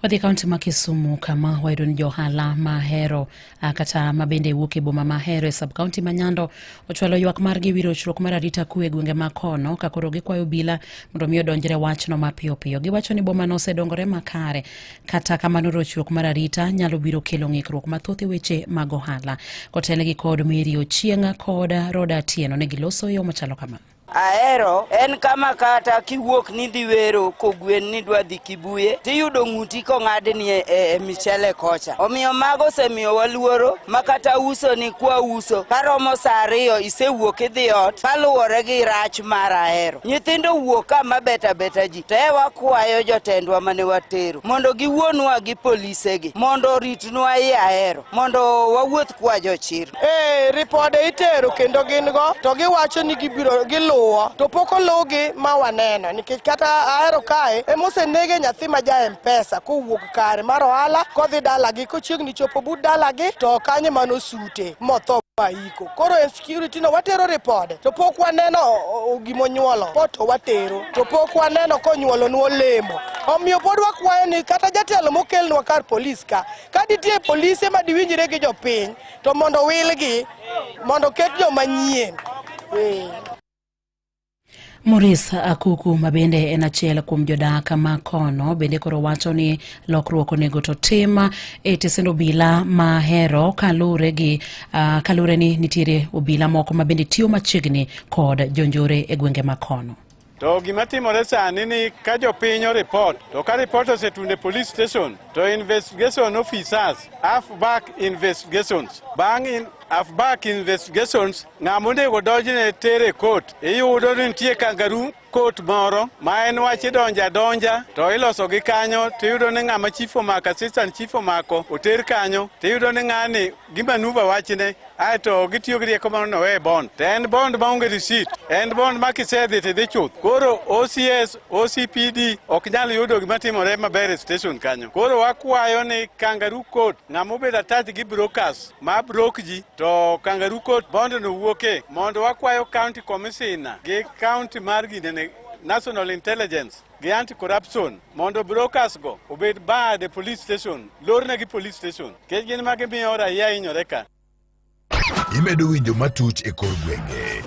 Wadhi e kaunti ma Kisumu kama wayudo ni johala mahero kata ma bende wuok e boma mahero e sub kaunti ma Nyando ochwalo ywak margi e wi rochruok mar arita kwe e gwenge ma kono ka koro gikwayo obila mondo mi odonjre wachno mapiyo piyo. Giwacho ni bomano osedongore makare, kata kamano rochruok mar arita nyalo biro kelo ng'ikruok mathoth e weche mag ohala. Kotelnegi kod Mary Ochieng' kod Roda Atieno ne giloso e yo machalo kama. Ahero en kama kata kiwuok ni dhi wero kogwen ni dwa dhi Kibuye tiyudo ng'uti kong'adni e, e, e michele kocha. Omiyo mago osemiyowa luoro ma kata uso ni kwa uso karomo saa ariyo isewuok idhi ot kaluwore gi rach mar Ahero. Nyithindo wuok ka mabeta beta ji to e wakwayo jotendwa mane watero mondo giwuonwa gi polisegi mondo oritnwa i Ahero mondo wawuoth kwa jochir. Ee, ripode itero kendo gin go to giwacho ni gibiro giluwo to pok oluwgi ma waneno nikech kata Ahero kae ema osenege nyathi ma ja Mpesa kowuok kare mar ohala kodhi dalagi kochiegni chopo but dalagi to kanyo ema nosute motho maiko. Koro insecurity no watero ripode to pok waneno gimonyuolo po to watero to pok waneno konyuolonwa olemo. Omiyo pod wakwayo ni kata jatelo mokelnwa kar polis ka ka nitie polise ma diwinjre gi jopiny to mondo wilgi mondo ket joma nyien. Maurice Akuku ma bende en achiel kuom jodak ma kono bende koro wacho ni lokruok onego to tim e tesend obila ma Ahero kaluwore gi uh, kaluwore ni nitiere obila moko ma bende tiyo machiegni kod jonjore e gwenge ma kono. To gima timore sani ni ka jopiny oripot, to ka ripot osetundo e police station, to investigation officers half back investigations. Bang' in, half back investigations, ng'ama onego donjne tere court, iyudo ni nitie kangaroo court moro ma en wach idonjo adonja to iloso gi kanyo tiyudo ni ng'ama chief omako, assistant chief omako oter kanyo tiyudo ni ng'ani gimanuva wachne Aeto gitiyo gi rieko mano nowe bond. To en bond maonge receipt. En bond ma kisedhi to idhi chuth. Koro OCS, OCPD ok nyal yudo gima timore maber e station kanyo. Koro wakwayo ni Kangaroo Court ng'ama obedo attached gi brokers ma brok ji to Kangaroo Court bond no wuoke mondo wakwayo county commissioner gi county mar ginene National Intelligence gi anti-corruption mondo brokers go obed barred e police station, lornegi police station nikech gin ma gimiyo raia hinyore ka. Imedo winjo matuch e kor gwenge.